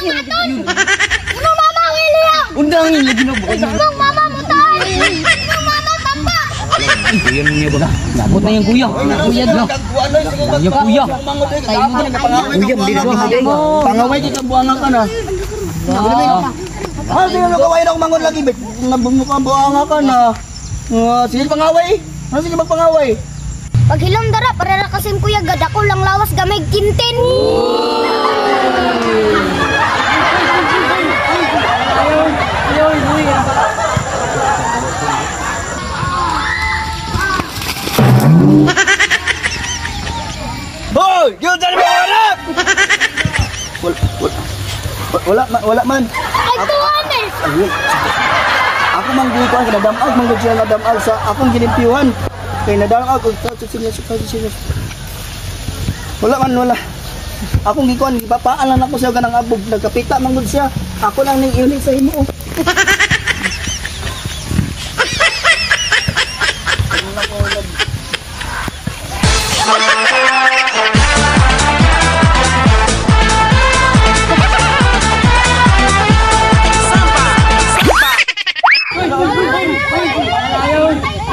Katon. Imong mama William. Undang lagi na ba? Imong mama mutan. Imong mama papa. Kuya niya ba? Nabot na yung kuya. Kuya na. Yung kuya. Kuya, hindi na Pangaway kay kabuangan ka na. Ah, sige na kaway na kumangon lagi bet. Nabungo ka buanga ka na. Ah, sige pangaway. Ano sige magpangaway? Paghilom dara para ra kasim kuya gadako lang lawas gamay kintin. Hoy, yun sa mga anak. Wala, wala, wala, wala man. Ay tuwan eh. Ayun. Ako man gud ko ang nadamag man gud siya nadamag sa akong gilimpyuhan. Kay nadamag og sa sa sa sa. Wala man wala. Akong gikuan gipapaan lang ako siya kanang abog nagkapita man gud siya. Ako lang ning iulit sa imo.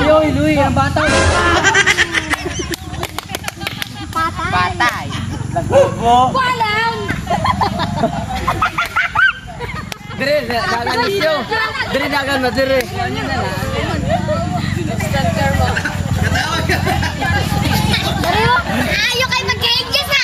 Ayoy, Luy, ang bata. Patay. Nagbobo. Walang. Dire, dagan nisyo. Dire dagan na dire. Dari mo. Ayo kay mag-angels na.